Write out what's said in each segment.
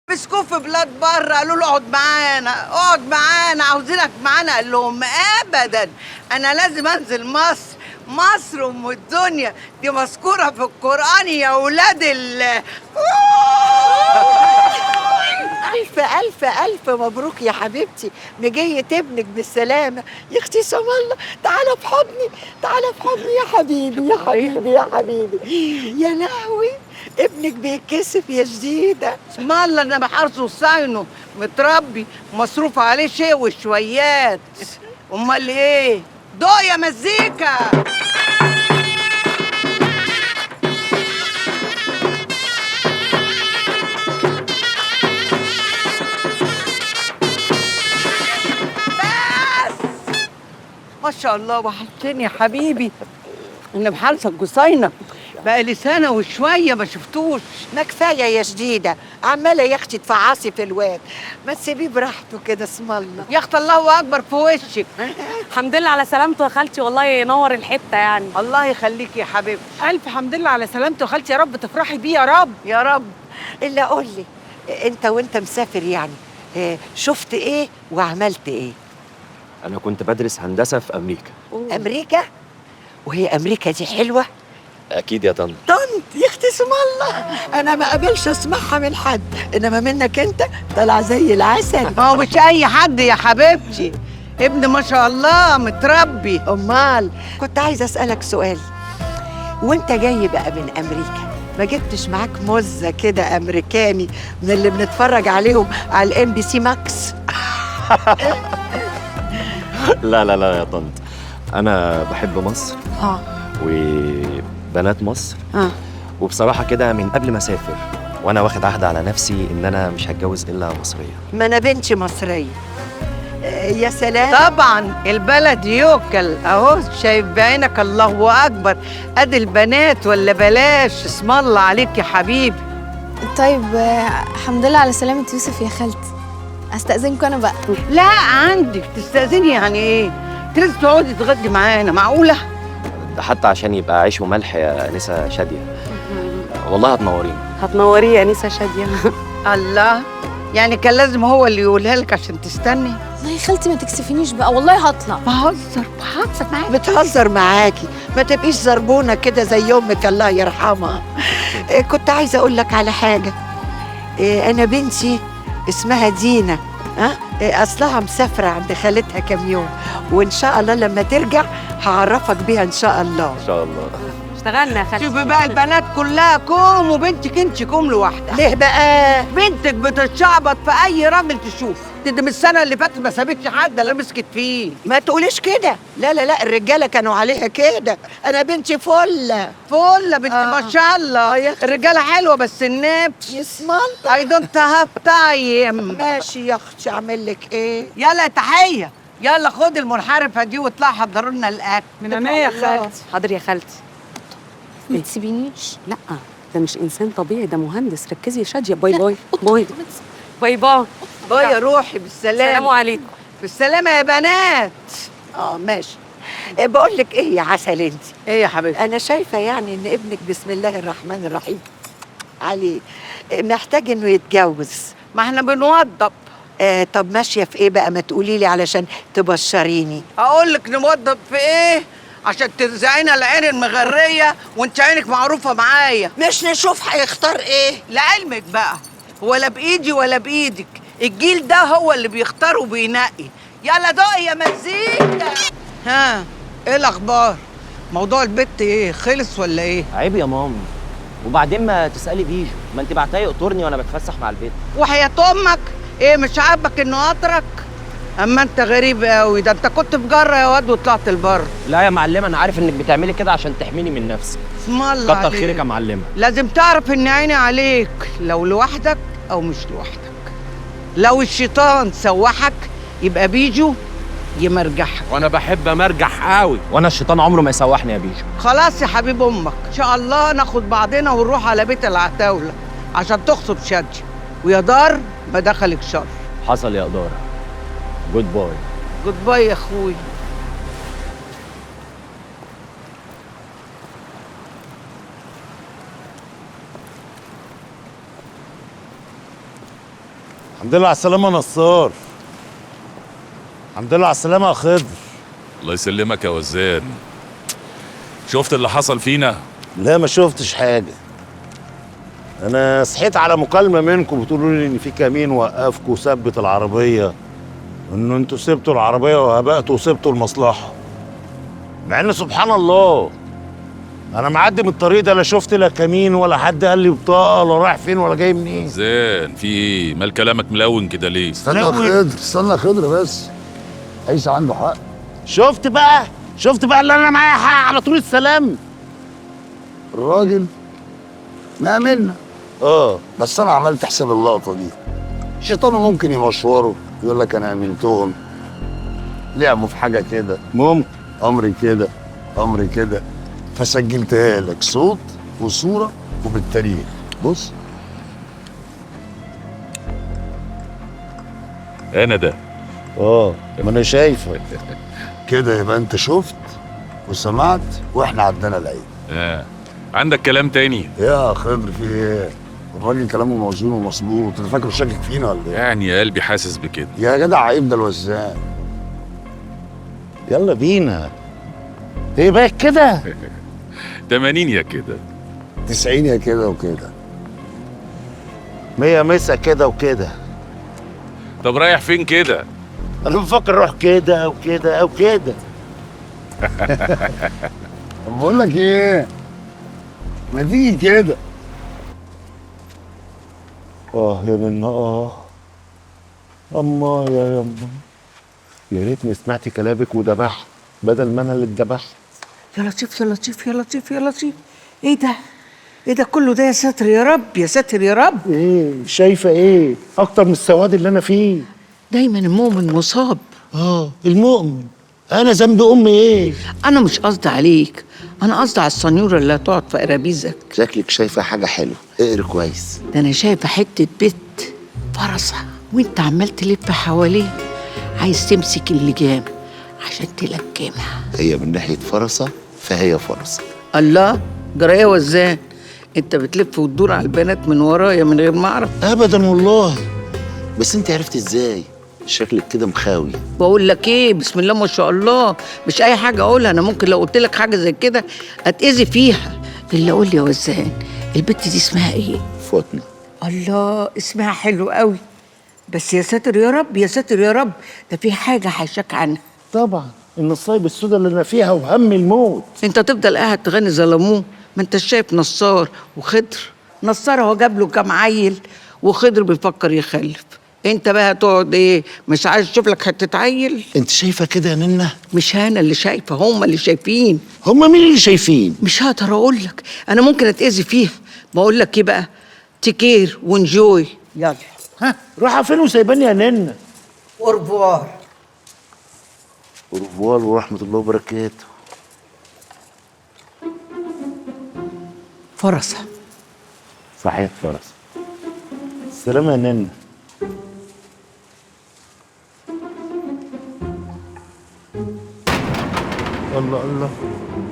مسكوه في بلاد بره، قالوا له اقعد معانا اقعد معانا عاوزينك معانا، قال لهم ابدا انا لازم انزل مصر، مصر ام الدنيا دي مذكورة في القران يا ولاد ال ألف ألف ألف مبروك يا حبيبتي، مجية ابنك بالسلامة يا أختي. سم الله، تعالى في حضني، تعالى في حضني يا حبيبي يا حبيبي يا حبيبي. يا لهوي ابنك بيتكسف يا جديدة. اسم الله، انا بحرصه وصاينه، متربي، مصروف عليه شيء وشويات. امال ايه؟ دوق يا مزيكا. ما شاء الله وحشتني يا حبيبي. انا بحالسك جصينه بقى لي سنة وشوية ما شفتوش. ما كفاية يا جديدة، عماله يا اختي تفعصي في الواد، ما تسيبيه براحته كده. اسم الله يا اختي، الله اكبر في وشك. الحمد لله على سلامته يا خالتي، والله ينور الحتة يعني. الله يخليك يا حبيبتي. الف حمد لله على سلامته يا خالتي، يا رب تفرحي بيه يا رب. يا رب. الا قول لي انت وانت مسافر يعني شفت ايه وعملت ايه؟ انا كنت بدرس هندسة في امريكا. امريكا؟ وهي امريكا دي حلوة؟ اكيد يا طنط. طنط يا اختي اسم الله، انا ما قابلش اسمعها من حد، انما منك انت طالع زي العسل. ما هو مش اي حد يا حبيبتي، ابن ما شاء الله متربي. امال كنت عايزه اسالك سؤال، وانت جاي بقى من امريكا ما جبتش معاك مزه كده امريكاني من اللي بنتفرج عليهم على ال MBC Max؟ لا لا لا يا طنط، انا بحب مصر وبنات مصر. وبصراحة كده من قبل ما اسافر وانا واخد عهد على نفسي ان انا مش هتجوز الا مصرية. ما انا بنتي مصرية. يا سلام. طبعا البلد يوكل اهو، شايف بعينك الله اكبر، ادي البنات ولا بلاش. اسم الله عليك يا حبيبي. طيب الحمد لله على سلامة يوسف يا خالتي، استأذنكم انا بقى. لا عندك تستأذني يعني ايه؟ انت لازم تقعدي تغدي معانا، معقولة؟ ده حتى عشان يبقى عيش وملح يا انسه شاديه. والله هتنوريني. هتنوريه يا انسه شاديه. الله، يعني كان لازم هو اللي يقولها لك عشان تستني؟ لا يا خالتي ما تكسفينيش بقى، والله هطلع. بهزر بهزر معاكي. بتهزر معاكي، ما تبقيش زربونه كده زي امك الله يرحمها. كنت عايزه اقول لك على حاجة. انا بنتي اسمها دينا، اصلها مسافرة عند خالتها كام يوم، وان شاء الله لما ترجع هعرفك بيها ان شاء الله. ان شاء الله. اشتغلنا يا خالتي. شوفي بقى البنات كلها كوم وبنتك انت كوم لوحدها. ليه بقى؟ بنتك بتتشعبط في اي راجل تشوف، ده من السنة اللي فاتت ما سابتش حد لا مسكت فيه. ما تقوليش كده، لا لا لا، الرجالة كانوا عليها كده، انا بنتي فله فله بنت ما شاء الله. الرجالة حلوة بس النفس يسمال. I don't have time. ماشي يا اختي، اعمل لك ايه؟ يلا تحية، يلا خد المنحرفة دي واطلعي حضروا لنا الاكل. من عينيا يا خالتي. حاضر يا خالتي. ما تسيبينيش. لا ده مش انسان طبيعي، ده مهندس. ركزي يا شاديه. bye bye bye bye bye bye يا روحي، بالسلامة. السلام عليكم. بالسلامة يا بنات. ماشي. بقول لك ايه يا عسل انت؟ ايه يا حبيبتي؟ انا شايفه يعني ان ابنك بسم الله الرحمن الرحيم عليه محتاج انه يتجوز. ما احنا بنوضب. طب ماشية في ايه بقى؟ ما تقولي لي علشان تبشريني. اقول لك نوضب في ايه؟ عشان ترزعينا العين المغريه وانت عينك معروفة معايا. مش نشوف هيختار ايه؟ لعلمك بقى، ولا بايدي ولا بايدك، الجيل ده هو اللي بيختار وبينقي. يلا دقي يا مزيكا. ها ايه الاخبار؟ موضوع البت ايه؟ خلص ولا ايه؟ عيب يا ماما، وبعدين ما تسالي بيجو، ما انت بعتها يقطرني وانا بتفسح مع البيت. وحياة امك ايه مش عاجبك انه قطرك؟ اما انت غريب قوي، ده انت كنت في جره يا واد وطلعت البر. لا يا معلمه، انا عارف انك بتعملي كده عشان تحميني من نفسي. اسم الله كتر عليك. خيرك يا معلمه. لازم تعرف ان عيني عليك لو لوحدك او مش لوحدك. لو الشيطان سوحك يبقى بيجو يمرجحك. وانا بحب امرجح قوي. وانا الشيطان عمره ما يسوحني يا بيجو. خلاص يا حبيب امك، ان شاء الله ناخد بعضنا ونروح على بيت العتاوله عشان تخطب شاديه، ويا دار ما دخلك شر. حصل يا ادارة. goodbye. goodbye يا اخوي. الحمد لله على السلامة نصار. الحمد لله على السلامة يا خضر. الله يسلمك يا وزان. شفت اللي حصل فينا؟ لا ما شفتش حاجة. أنا صحيت على مكالمة منكم بتقولوا لي إن في كمين وقفكم وثبت العربية، إن أنتوا سبتوا العربية وهبقتوا وسبتوا المصلحة. مع إن سبحان الله أنا معدي من الطريق ده لا شفت لا كمين ولا حد قال لي بطاقة ولا رايح فين ولا جاي منين. زين في إيه؟ مال كلامك ملون كده ليه؟ استنى يا خضر، استنى يا خضر بس. عيسى عنده حق. شفت بقى؟ شفت بقى اللي أنا معايا حق على طول السلام. الراجل مأمنا. بس أنا عملت حساب اللقطة دي. شيطانه ممكن يمشوره يقول لك أنا أمنتهم، لعبوا في حاجة كده، ممكن أمري كده أمري كده، فسجلتها لك صوت وصورة وبالتاريخ. بص أنا ده. ما أنا شايفه كده. يبقى أنت شفت وسمعت وإحنا عندنا العيب. عندك كلام تاني؟ يا خضر في ايه؟ الراجل كلامه موزون ومظبوط، انت فاكره شاكك فينا ولا ايه؟ يعني يا قلبي حاسس بكده. يا جدع عيب ده الوزان. يلا بينا. ايه بقى كده؟ 80 يا كده، 90 يا كده وكده، 100 مسا كده وكده. طب رايح فين كده؟ انا بفكر اروح كده او كده او كده. طب بقول لك ايه؟ ما تيجي كده. يا منى، اما يا يما، يا ريتني سمعت كلامك وذبحت بدل ما انا اللي اتذبحت. يا لطيف يا لطيف يا لطيف يا لطيف، ايه ده؟ ايه ده كله ده؟ يا ساتر يا رب، يا ساتر يا رب. ايه شايفه ايه اكتر من السواد اللي انا فيه؟ دايما المؤمن مصاب. المؤمن. انا ذنب امي ايه؟ انا مش قصدي عليك، انا قصدي على السنيورة اللي هتقعد في قرابيزك. شكلك شايفه حاجة حلوة، اقري كويس. ده انا شايفه حتة بيت فرصة وانت عمال تلف حواليه، عايز تمسك اللجام عشان تلجمها. هي من ناحية فرصة فهي فرصة. الله، جرايه وزان، انت بتلف وتدور على البنات من ورايا من غير ما اعرف؟ ابدا والله. بس انت عرفت ازاي؟ شكلك كده مخاوي. بقول لك ايه، بسم الله ما شاء الله، مش اي حاجة اقولها. انا ممكن لو قلت لك حاجة زي كده اتاذي فيها. اللي قول لي يا وزان، البت دي اسمها ايه؟ فاطمة. الله، اسمها حلو قوي. بس يا ساتر يا رب، يا ساتر يا رب، ده في حاجة حاشاك عنها. طبعا النصايب السوداء اللي انا فيها وهم الموت. انت تفضل قاعد تغني ظلموه، ما انت شايف نصار وخضر. نصار هو جاب له كام عيل، وخضر بيفكر يخلف. انت بقى هتقعد ايه؟ مش عايز تشوف لك حتة عيل؟ انت شايفه كده يا ننه؟ مش انا اللي شايفه، هم اللي شايفين. هم مين اللي شايفين؟ مش هقدر اقول لك، انا ممكن اتاذي فيها. بقول لك ايه بقى، take care و enjoy. يلا. ها رايحة فين وسايباني يا ننه؟ au revoir. au revoir ورحمة الله وبركاته. فرصة. صحيح فرصة. السلامة يا ننه. الله الله،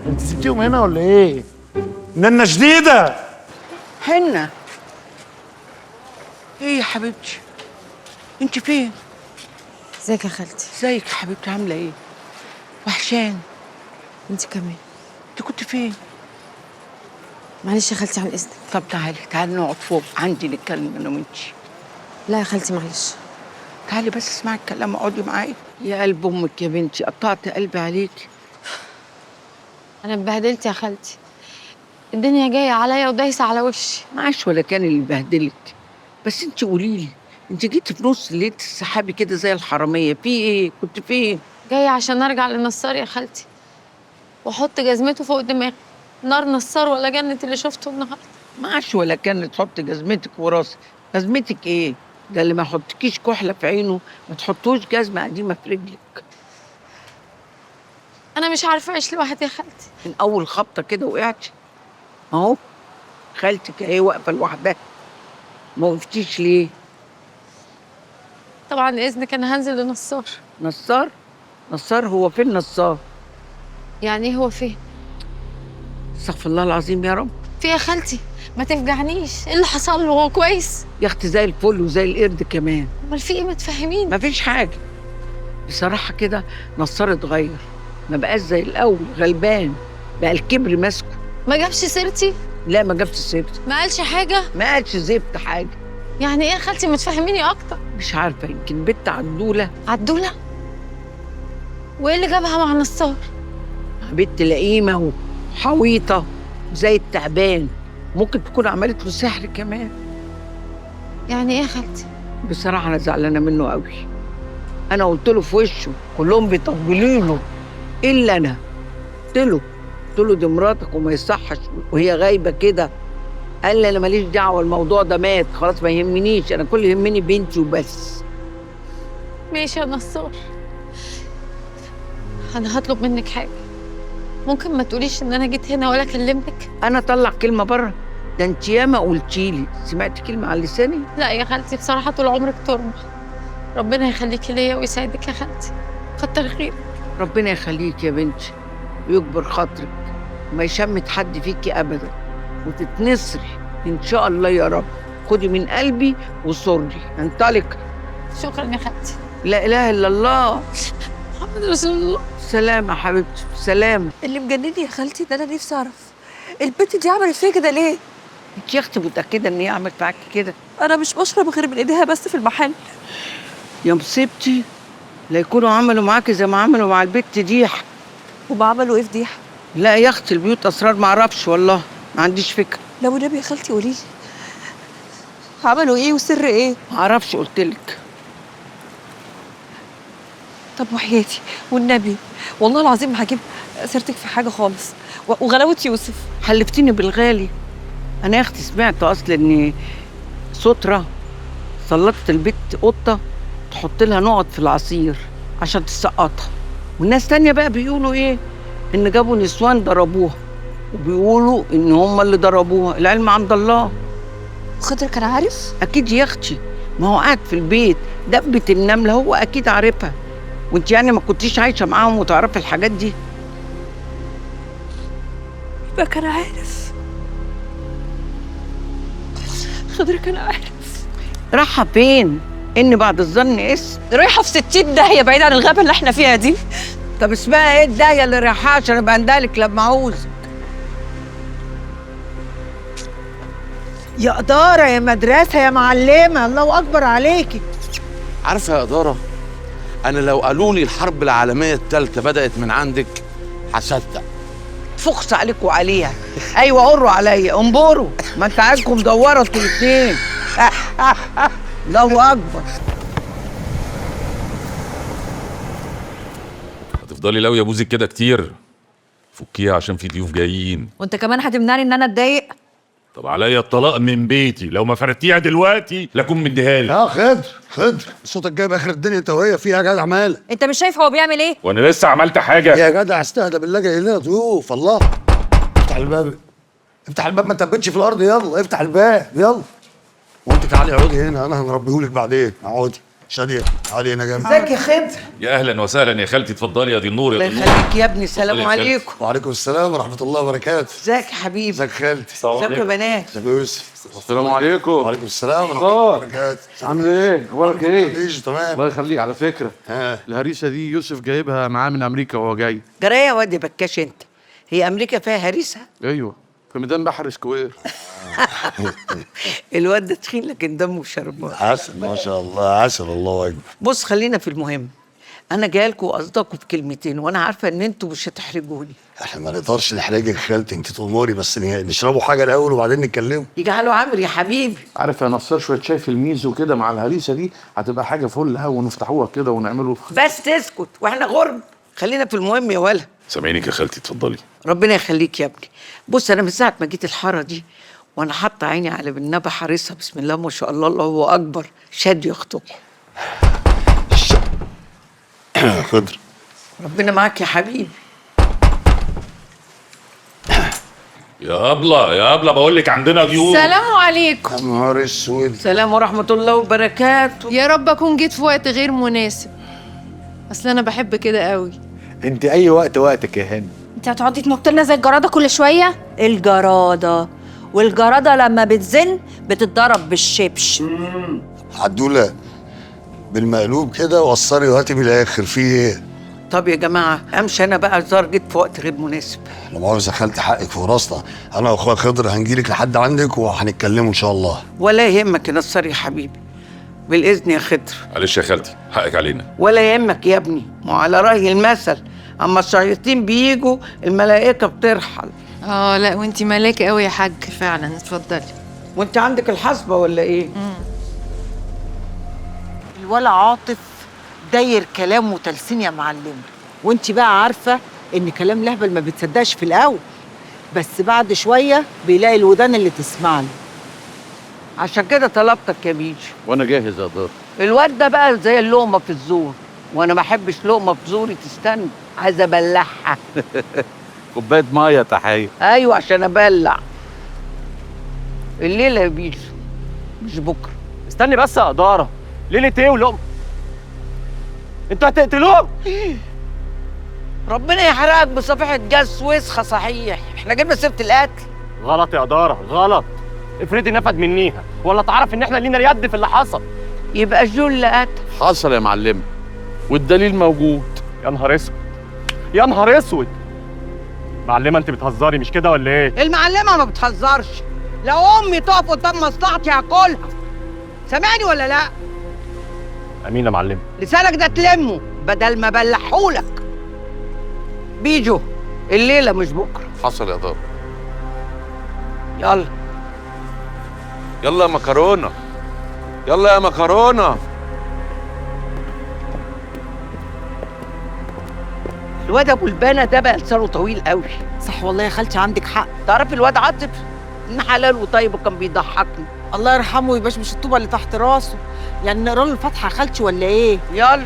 انت سبتيهم هنا ولا ايه؟ ننه شديدة. حنة ايه يا حبيبتي؟ انت فين؟ ازيك يا خالتي؟ ازيك يا حبيبتي، عامله ايه؟ وحشان. انت كمان. انت كنت فين؟ معلش يا خالتي عن اذنك. طب تعالي تعالي نقعد فوق عندي نتكلم انا وانتي. لا يا خالتي معلش. تعالي بس اسمعي الكلام، اقعدي معايا. يا قلب امك يا بنتي، قطعت قلبي عليكي. انا اتبهدلت يا خالتي، الدنيا جاية عليا ودايسه على وشي. معاش ولا كان اللي بهدلك. بس انت قولي لي، انت جيتي في نص الليل تسحبي كده زي الحرامية، في ايه؟ كنت فين؟ جاية عشان ارجع لنصار يا خالتي، واحط جزمته فوق دماغي. نار نصار ولا جنة اللي شفته النهارده. معاش ولا كان تحط جزمتك وراسك. جزمتك ايه؟ ده اللي ما يحطكيش كحلة في عينه ما تحطوش جزمه قديمة في رجلك. انا مش عارفه اعيش لوحدي يا خالتي. من اول خبطه كده وقعتي اهو، خالتك اهي واقفة لوحدها. ما وقفتيش ليه؟ طبعا اذنك انا هنزل لنصار. نصار؟ نصار هو فين نصار؟ يعني ايه هو فين؟ استغفر الله العظيم يا رب. في يا خالتي؟ ما تفجعنيش، ايه اللي حصل له؟ هو كويس؟ يا اختي زي الفل وزي القرد كمان. امال في ايه؟ ما تفهميني. مفيش حاجة بصراحة كده، نصار اتغير، ما بقاش زي الاول، غلبان بقى، الكبر ماسكه. ما جابش سيرتي؟ لا ما جابش سيرتي. ما قالش حاجة؟ ما قالش زبط حاجة. يعني ايه يا خالتي؟ ما تفهميني اكتر. مش عارفه، يمكن بنت عدوله. عدوله؟ وايه اللي جابها مع نصار؟ بنت لئيمه وحويطه زي التعبان، ممكن تكون عملت له سحر كمان. يعني ايه يا خالتي؟ بصراحة انا زعلانة منه قوي. انا قلت له في وشه، كلهم بيطبلوا له الا انا. قلت له دي مراتك وما يصحش وهي غايبة كده. قال لي انا ماليش دعوه، الموضوع ده مات خلاص، ما يهمنيش، انا كل يهمني بنتي وبس. ماشي يا نصار، انا هطلب منك حاجة. ممكن ما تقوليش ان انا جيت هنا ولا كلمتك؟ انا اطلع كلمة بره؟ ده انت ياما قلتيلي. سمعت كلمة على لساني؟ لا يا خالتي، بصراحة طول عمرك ترمى. ربنا يخليكي ليا ويسعدك يا خالتي. كتر خيرك. ربنا يخليك يا بنتي ويكبر خاطرك وما يشمت حد فيكي ابدا، وتتنصري ان شاء الله يا رب. خدي من قلبي وصري، انطلق. شكرا يا خالتي. لا اله الا الله، محمد رسول الله. سلامة حبيبتي، سلامة. اللي مجنني يا خالتي ان انا نفسي اعرف البنت دي عملت فيا كده ليه؟ انت يا اختي متأكدة ان هي عملت معاكي كده؟ انا مش بشرب غير من ايديها بس في المحل. يا مصيبتي، لا يكونوا عملوا معاكي زي ما عملوا مع البت ديح. وما عملوا ايه في ديح؟ لا يا اختي، البيوت اسرار، ما اعرفش والله، ما عنديش فكرة. لا والنبي يا خالتي قولي لي عملوا ايه وسر ايه؟ ما اعرفش، قلت لك. طب وحياتي والنبي والله العظيم ما هجيب سيرتك في حاجة خالص. وغلاوه يوسف حلفتيني بالغالي. انا يا اختي سمعت اصل ان ستره سلطت البت قطة تحط لها نقط في العصير عشان تسقطها، والناس تانية بقى بيقولوا ايه؟ ان جابوا نسوان ضربوها، وبيقولوا ان هم اللي ضربوها. العلم عند الله. خضر كان عارف؟ اكيد يا اختي، ما هو قاعد في البيت، دبة النملة هو اكيد عارفها. وانت يعني ما كنتيش عايشه معاهم وتعرفي الحاجات دي؟ يبقى كان عارف. خضر كان عارف. رايحة فين؟ ان بعد الظن اسم. رايحة في 60 داهية بعيد عن الغابة اللي احنا فيها دي. طب اسمها ايه الداهيه اللي رايحاها عشان ابقى اندهلك لما اعوزك؟ يا إدارة يا مدرسة يا معلمة، الله أكبر عليكي. عارفة يا إدارة، أنا لو قالوا لي الحرب العالمية الثالثة بدأت من عندك هصدق. فخس عليك وعليها. أيوة قروا عليا، انبروا، ما أنت عايزكم مدورة انتوا الاتنين. الله أكبر. هتفضلي لاوية بوزك كده كتير؟ فكيها عشان في ضيوف جايين. وأنت كمان هتمنعني إن أنا أتضايق؟ طب عليا الطلاق من بيتي لو ما فردتيها دلوقتي لا اكون مديها لك. خضر خضر، صوتك جايب اخر الدنيا انت وهي فيها يا جدع، مالك؟ انت مش شايف هو بيعمل ايه؟ وانا لسه عملت حاجة يا جدع؟ استهدى بالله، جاي لنا ضيوف. الله، افتح الباب، افتح الباب، ما تبتش في الارض. يلا افتح الباب يلا. وانت تعالي اقعدي هنا، انا هنربيهولك بعدين. اقعدي شاديه، تعالي هنا جنبي. ازيك يا خضر؟ يا اهلا وسهلا يا خالتي، اتفضلي يا دي النور. يا الله يخليك يا ابني. السلام عليكم. وعليكم السلام ورحمة الله وبركاته. ازيك يا حبيبي؟ ازيك يا خالتي؟ ازيك يا بنات؟ ازيك يا يوسف؟ السلام عليكم. وعليكم السلام ورحمة الله وبركاته. عامل ايه؟ اخبارك ايه؟ ايش تمام. الله يخليك. على فكرة الهريسه دي يوسف جايبها معاه من امريكا وهو جاي. جرايه يا واد يا بكاش انت، هي امريكا فيها هريسه؟ ايوه، في ميدان بحر سكوير. الواد ده تخين لكن دمه شربات. عسل ما شاء الله، عسل، الله اكبر. بص خلينا في المهم، انا جاية لكم وقصدكم في كلمتين، وانا عارفه ان انتوا مش هتحرجوني. احنا ما نقدرش نحرجك يا خالتي، انت تأمري، بس نشربوا حاجة الاول وبعدين نتكلموا. يجعله عامر يا حبيبي. عارف يا نصار، شوية شاي في الميزو كده مع الهريسه دي هتبقى حاجة فل قوي، ونفتحوها كده ونعمله. بس تسكت واحنا غرب، خلينا في المهم يا ولا. سامعينك يا خالتي، اتفضلي. ربنا يخليك يا ابني. بص انا من ساعة ما جيت الحارة دي وانا حاطه عيني على بالنبي حارسها، بسم الله ما شاء الله، الله اكبر، شاد اختكم. خضر، ربنا معاك يا حبيبي. يا ابله يا ابله، بقول لك عندنا ضيوف. السلام عليكم. يا نهار اسود. سلام ورحمة الله وبركاته. يا رب اكون جيت في وقت غير مناسب، اصل انا بحب كده قوي. انت اي وقت وقتك يا هند. انت هتقعدي تنط لنا زي الجراده كل شوية؟ الجراده والجرادة لما بتزن بتتضرب بالشبش. عدوله بالمقلوب كده، وصلي وهاتي من الاخر، في ايه؟ طب يا جماعة امشي انا بقى، الزار جيت في وقت غير مناسب. لا مؤاخذة خالتي، حقك في راسنا، انا واخويا خضر هنجيلك لحد عندك وهنتكلموا ان شاء الله. ولا يهمك يا نصار يا حبيبي، بالاذن يا خضر. معلش يا خالتي، حقك علينا. ولا يهمك يا ابني، ما على راي المثل، اما الشياطين بيجوا الملائكة بترحل. لا وانتي ملاك قوي يا حاج فعلا. اتفضلي. وانت عندك الحصبة ولا ايه؟ الولا عاطف داير كلام وتلسين يا معلمه، وانت بقى عارفه ان كلام لهبل ما بتصدقش في الاول، بس بعد شوية بيلاقي الودان اللي تسمع له. عشان كده طلبتك يا بيجي. وانا جاهز يا دار. الواد ده بقى زي اللقمة في الزور، وانا ما احبش لقمة في زوري تستنى، عايزه ابلعها. كوباية مية تحية. ايوه عشان ابلع. الليلة يا بيجي مش بكره. استني بس يا ادارة، ليلة ايه ولقمه؟ انتوا هتقتلوه؟ ربنا يحرقك بصفيحه جاز وسخة. صحيح احنا جبنا سيره القتل. غلط يا ادارة، غلط. افرضي نفد منيها ولا تعرف ان احنا لينا يد في اللي حصل. يبقى جو اللي قتل. حصل يا معلم، والدليل موجود. يا نهار اسود، يا نهار اسود. معلمه انت بتهزري مش كده ولا ايه؟ المعلمة ما بتهزرش، لو امي تقف قدام مصلحتي هاكلها. سامعني ولا لا؟ امين يا معلمه. لسانك ده تلمه بدل ما بلحولك. بيجو الليلة مش بكره. حصل يا دار. يلا يلا يا مكرونه، يلا يا مكرونه. الواد ابو البنا ده بقى لسانه طويل قوي. صح والله يا خالتي عندك حق. تعرفي الواد عاطف ان حلال وطيب وكان بيضحكني. الله يرحمه ويبشبش الطوبه اللي تحت راسه. يعني نقرا له الفاتحة يا خالتي ولا ايه؟ يلا.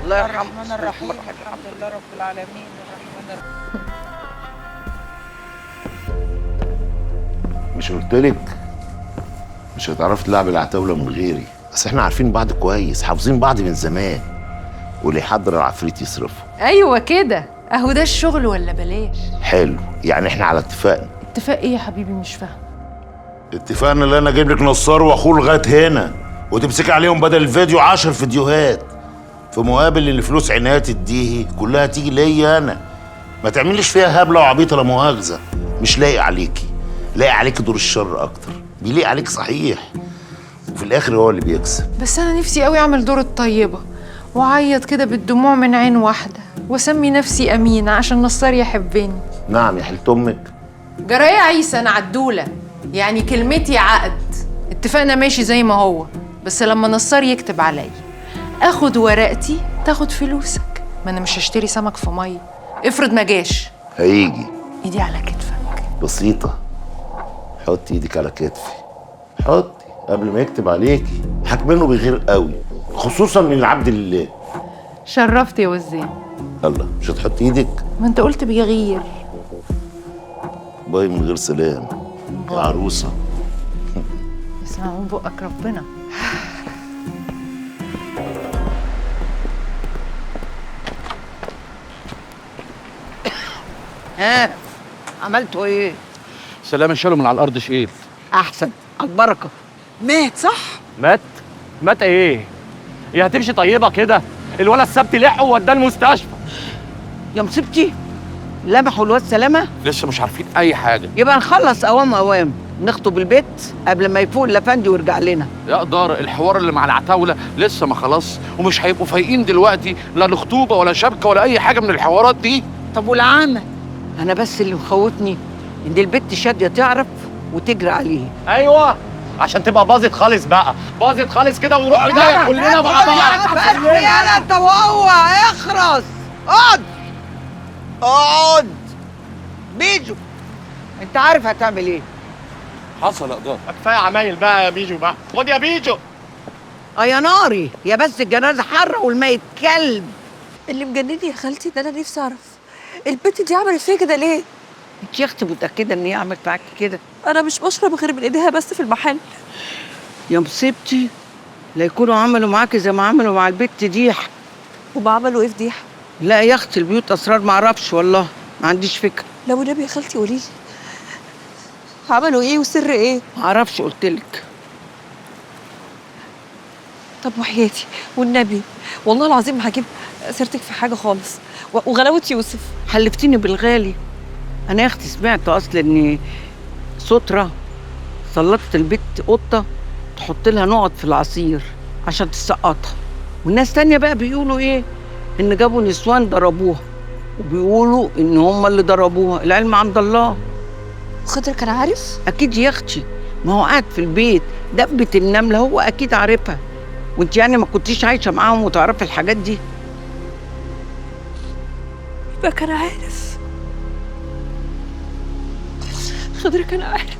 الله يرحمه. الرحمن الرحيم، الحمد لله رب العالمين، الرحمن الرحيم. مش قلتلك مش هتعرفي تلعب العتاوله من غيري؟ اصل احنا عارفين بعض كويس، حافظين بعض من زمان، واللي يحضر العفريت يصرفه. ايوه كده، اهو ده الشغل ولا بلاش. حلو، يعني احنا على اتفاقنا. اتفاق ايه يا حبيبي؟ مش فاهم. اتفقنا ان انا اجيب لك نصار واخوه لغاية هنا، وتمسكي عليهم بدل الفيديو 10 فيديوهات، في مقابل ان فلوس عنايات تديهي كلها تيجي ليا انا. ما تعمليش فيها هبلة وعبيطه لا مؤاخذة، مش لايق عليكي. لايق عليكي دور الشر اكتر، بيليق عليك صحيح، وفي الاخر هو اللي بيكسب. بس انا نفسي قوي اعمل دور الطيبة واعيط كده بالدموع من عين واحدة، واسمي نفسي امينه عشان نصار يحبني. نعم يا حلت امك. جرايه يا عيسى، انا عدوله، يعني كلمتي عقد. اتفقنا ماشي زي ما هو، بس لما نصار يكتب عليا اخد ورقتي تاخد فلوسك. ما انا مش هشتري سمك في مية. افرض ما جاش. هيجي. ايدي على كتفك. بسيطة، حطي ايدك على كتفي، حطي قبل ما يكتب عليكي. حاكمينه بيغير قوي، خصوصا من العبد لله. شرفت يا وزين. الله، مش هتحطي ايدك؟ ما انت قلت بيغير. باي من غير سلام يا عروسه. اسمع من بقك ربنا. ها عملتوا ايه؟ سلامة شالوا من على الارض شيل. احسن، على البركة. مات صح؟ مات؟ مات ايه؟ هي هتمشي طيبة كده؟ الولد السبت لحقه ووداه المستشفى. يا مصيبتي، لمحوا الواد سلامه؟ لسه مش عارفين اي حاجة. يبقى نخلص اوام اوام، نخطب البيت قبل ما يفوق الافندي ويرجع لنا. يا دار الحوار اللي مع العتاوله لسه ما خلص، ومش هيبقوا فايقين دلوقتي، لا لخطوبه ولا شبكة ولا اي حاجة من الحوارات دي. طب والعامة؟ انا بس اللي مخوفني ان البت شاديه تعرف وتجري عليه. ايوه، عشان تبقى باظت خالص بقى، باظت خالص كده ونروح ده كلنا مع بعض. بس يالا انت وهو اخرس. اقعد اقعد بيجو، انت عارف هتعمل ايه. حصل يا قدار. كفاية عمايل بقى يا بيجو بقى، خد يا بيجو. اه يا ناري، يا بس الجنازة حره والميت كلب. اللي مجنني يا خالتي ان انا نفسي اعرف البت دي عملت فيا كده ليه؟ انت يا اختي متاكدة ان هي عملت معاكي كده؟ انا مش بشرب غير من ايديها بس في المحل. يا مصيبتي، لا يكونوا عملوا معاكي زي ما عملوا مع البت ديح. وما عملوا ايه في ديح؟ لا يا اختي البيوت اسرار، ما اعرفش والله، ما عنديش فكرة. لو النبي يا خالتي قولي لي. عملوا ايه وسر ايه؟ معرفش، قلتلك. طب وحياتي والنبي والله العظيم ما هجيب سيرتك في حاجة خالص، وغلاوه يوسف. حلفتيني بالغالي. انا يا اختي سمعت اصل ان سترة سلطت البت قطة تحط لها نقط في العصير عشان تسقطها، والناس تانية بقى بيقولوا ايه؟ ان جابوا نسوان ضربوها، وبيقولوا ان هم اللي ضربوها. العلم عند الله. خضر كان عارف؟ اكيد يا اختي، ما هو قاعد في البيت، دبة النملة هو اكيد عارفها. وانت يعني ما كنتيش عايشة معاهم وتعرفي الحاجات دي؟ يبقى كان عارف. خضر كان عارف.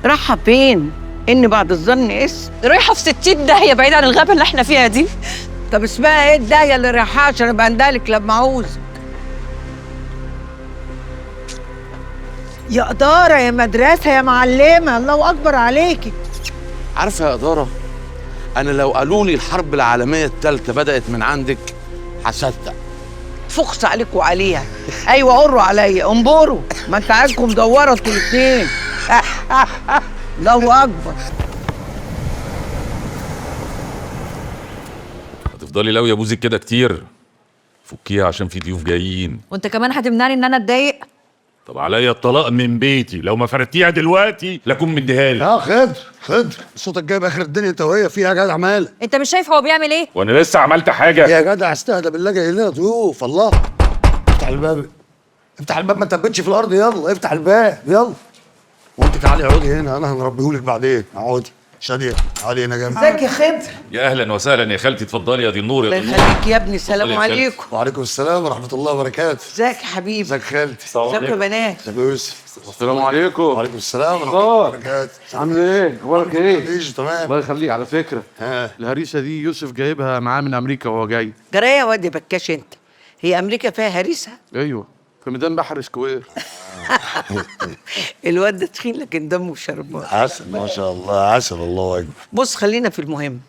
رايحة فين؟ إن بعد الظن اسم. رايحة في 60 داهية بعيد عن الغابة اللي احنا فيها دي. طب اسمها ايه الداهية اللي رايحاها عشان ابقى اندهلك لما اعوزك؟ يا إدارة يا مدرسة يا معلمة، الله أكبر عليكي. عارفة يا إدارة، أنا لو قالوا لي الحرب العالمية الثالثة بدأت من عندك هصدق. فخس عليك وعليها. أيوة قروا عليا، انبروا، ما أنت عايزكم مدورة انتوا الاتنين. الله أكبر. هتفضلي لو يا بوزك كده كتير، فكيها عشان في ضيوف جايين. وانت كمان هتمنعني ان انا اتضايق؟ طب عليا الطلاق من بيتي لو ما فردتيها دلوقتي لا اكون مديها لك. خضر خضر، صوتك جايب اخر الدنيا انت وهي فيها يا جدع. مالك؟ انت مش شايف هو بيعمل ايه؟ وانا لسه عملت حاجة يا جدع؟ استهدى بالله، جاي لنا ضيوف. الله، افتح الباب، افتح الباب، ما تثبتش في الارض. يلا افتح الباب يلا. وانت تعالي اقعدي هنا، انا هنربيهولك بعدين. اقعدي شاديه، تعالي هنا جنبي. ازيك يا خضر؟ يا اهلا وسهلا يا خالتي، اتفضلي يا دي النور. يا الله يخليك يا ابني. السلام عليكم. وعليكم السلام ورحمة الله وبركاته. ازيك يا حبيبي؟ ازيك يا خالتي؟ ازيك يا بنات؟ ازيك يا يوسف؟ السلام عليكم. وعليكم السلام ورحمة الله وبركاته. عامل ايه؟ اخبارك ايه؟ ايش تمام. الله يخليك. على فكرة الهريسه دي يوسف جايبها معاه من امريكا وهو جاي. جرايه يا واد بكاش انت، هي امريكا فيها هريسه؟ ايوه، في ميدان بحر سكوير. الواد ده تخين لكن دمه شربات. عسل ما شاء الله، عسل، الله اكبر. بص خلينا في المهم،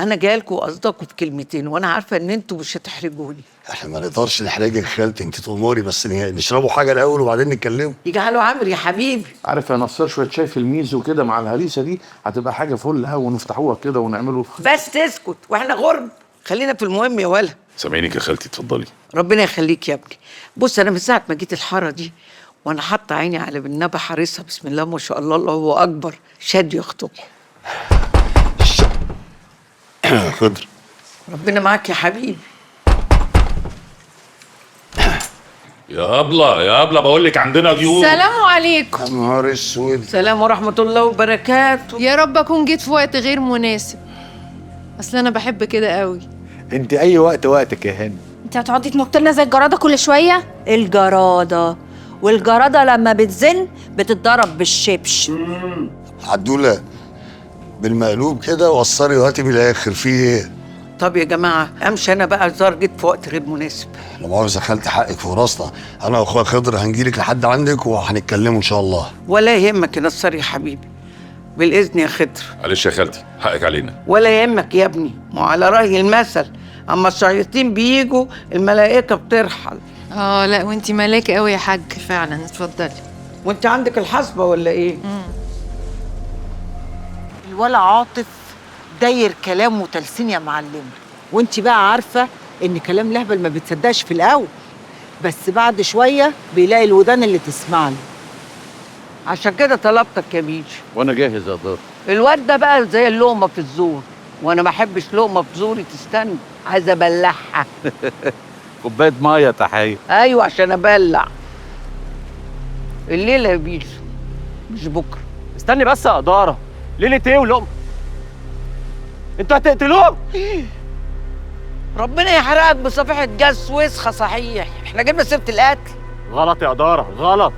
انا جاية لكم وقصدكم في كلمتين، وانا عارفه ان انتوا مش هتحرجوني. احنا ما نقدرش نحرجك خالتي، انت تأمري، بس نشربوا حاجة الاول وبعدين نتكلموا. يجعله عامر يا حبيبي. عارف يا نصار، شوية شاي في الميزو كده مع الهريسه دي هتبقى حاجة فل قوي، ونفتحوها كده ونعمله. بس اسكت واحنا غرب، خلينا في المهم يا ولا. سامعينك يا خالتي، اتفضلي. ربنا يخليك يا ابني. بص انا من ساعة ما جيت الحارة دي وانا حاطه عيني على بالنبي حارسها، بسم الله ما شاء الله الله اكبر، شاد يخطبها. خضر ربنا معاك يا حبيبي. يا ابله يا ابله، بقول لك عندنا ضيوف. السلام عليكم. يا نهار اسود. سلام ورحمة الله وبركاته. يا رب اكون جيت في وقت غير مناسب، اصل انا بحب كده قوي. انت اي وقت وقتك يا هند. انت هتقعدي تنط لنا زي الجراده كل شوية؟ الجراده، والجراده لما بتزن بتتضرب بالشبش. عدوله بالمقلوب كده، وصلي وهاتي من الاخر. في ايه؟ طب يا جماعة امشي انا بقى، زار جيت في وقت غير مناسب. لا مؤاخذة خالتي، حقك في راسنا. انا واخويا خضر هنجيلك لحد عندك وهنتكلموا ان شاء الله. ولا يهمك يا نصر يا حبيبي، بالاذن يا خضر. معلش يا خالتي، حقك علينا. ولا يهمك يا ابني، ما على راي المثل، اما الشياطين بيجوا الملائكة بترحل. لا وانتي ملاك قوي يا حاج فعلا. اتفضلي. وانت عندك الحصبة ولا ايه؟ الولا عاطف داير كلام وتلسين يا معلمه، وانت بقى عارفه ان كلام لهبل ما بتصدقش في الاول، بس بعد شوية بيلاقي الودان اللي تسمع له. عشان كده طلبتك يا بيجي. وانا جاهز يا دار. الواد ده بقى زي اللقمة في الزور، وانا ما احبش لقمة في زوري تستنى، عايزه ابلعها. كوباية مية تحية. ايوه عشان ابلع. الليلة يا بيجو مش بكره. استني بس يا ادارة، ليلة ايه ولقمه؟ انتوا هتقتلوه؟ ربنا يحرقك بصفيحه جاز وسخة. صحيح احنا جبنا سيره القتل. غلط يا ادارة غلط.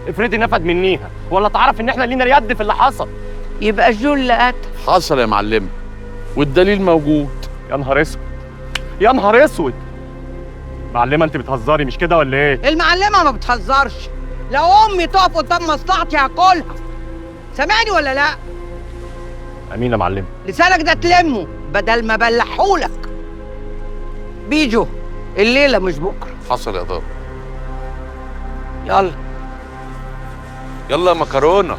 افرضي نفد منيها ولا تعرف ان احنا لينا يد في اللي حصل. يبقى جو اللي قتل. حصل يا معلم، والدليل موجود. يا نهار اسود يا نهار اسود. معلمه انت بتهزري مش كده ولا ايه؟ المعلمة ما بتهزرش، لو امي تقف قدام مصلحتي هاكلها. سامعني ولا لا؟ امين يا معلمه. لسانك ده تلمه بدل ما بلحولك. بيجو الليلة مش بكره. حصل يا دار. يلا يلا مكرونه.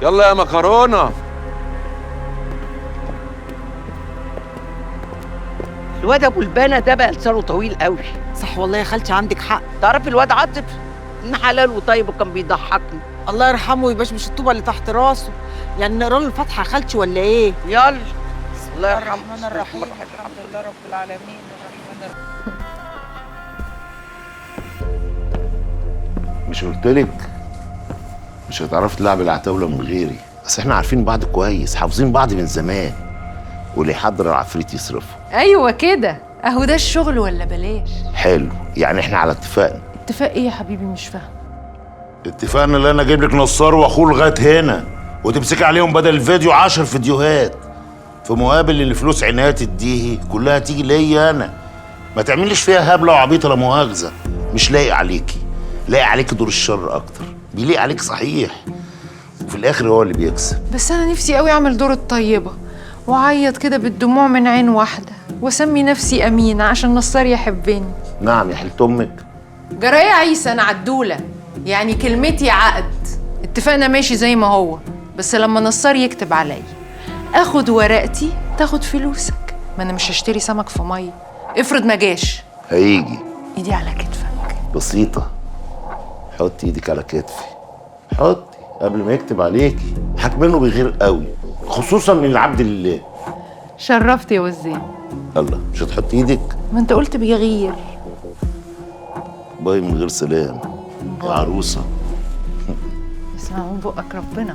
يلا يا مكرونه. الواد ابو البنا ده بقى لسانه طويل قوي. صح والله يا خالتي عندك حق. تعرفي الواد عاطف ابن حلال وطيب وكان بيضحكني. الله يرحمه ويبقاش الطوبه اللي تحت راسه. يعني نقرا له الفاتحة يا خالتي ولا ايه؟ يلا. الله يرحمه. الرحمن الرحيم، الحمد لله رب العالمين، الرحمن الرحيم. مش قلتلك مش هتعرفي تلعبي العتاوله من غيري؟ اصل احنا عارفين بعض كويس، حافظين بعض من زمان، واللي يحضر العفريت يصرفه. ايوه كده، اهو ده الشغل ولا بلاش. حلو، يعني احنا على اتفاقنا. اتفاق ايه يا حبيبي؟ مش فاهم. اتفقنا ان انا اجيب لك نصار واخوه لغاية هنا، وتمسكي عليهم بدل الفيديو 10 فيديوهات، في مقابل ان فلوس عناية تديهي كلها تيجي ليا انا. ما تعمليش فيها هبلة وعبيطه لا مؤاخذة، مش لايق عليكي. لايق عليكي دور الشر اكتر، بيليق عليك صحيح، وفي الاخر هو اللي بيكسب. بس انا نفسي قوي اعمل دور الطيبة واعيط كده بالدموع من عين واحدة واسمي نفسي امينه عشان نصار يحبني. نعم يا حلت امك. جرايه يا عيسى، انا عدوله، يعني كلمتي عقد. اتفقنا ماشي زي ما هو، بس لما نصار يكتب عليا اخد ورقتي تاخد فلوسك. ما انا مش هشتري سمك في مية. افرض ما جاش. هيجي. ايدي على كتفك. بسيطة، حطي ايدك على كتفي، حطي قبل ما يكتب عليكي. حاكمينه بيغير قوي، خصوصا من العبد لله. شرفت يا وزين. الله، مش هتحطي ايدك؟ ما انت قلت بيغير. bye من غير سلام يا عروسه. اسمع من بقك ربنا.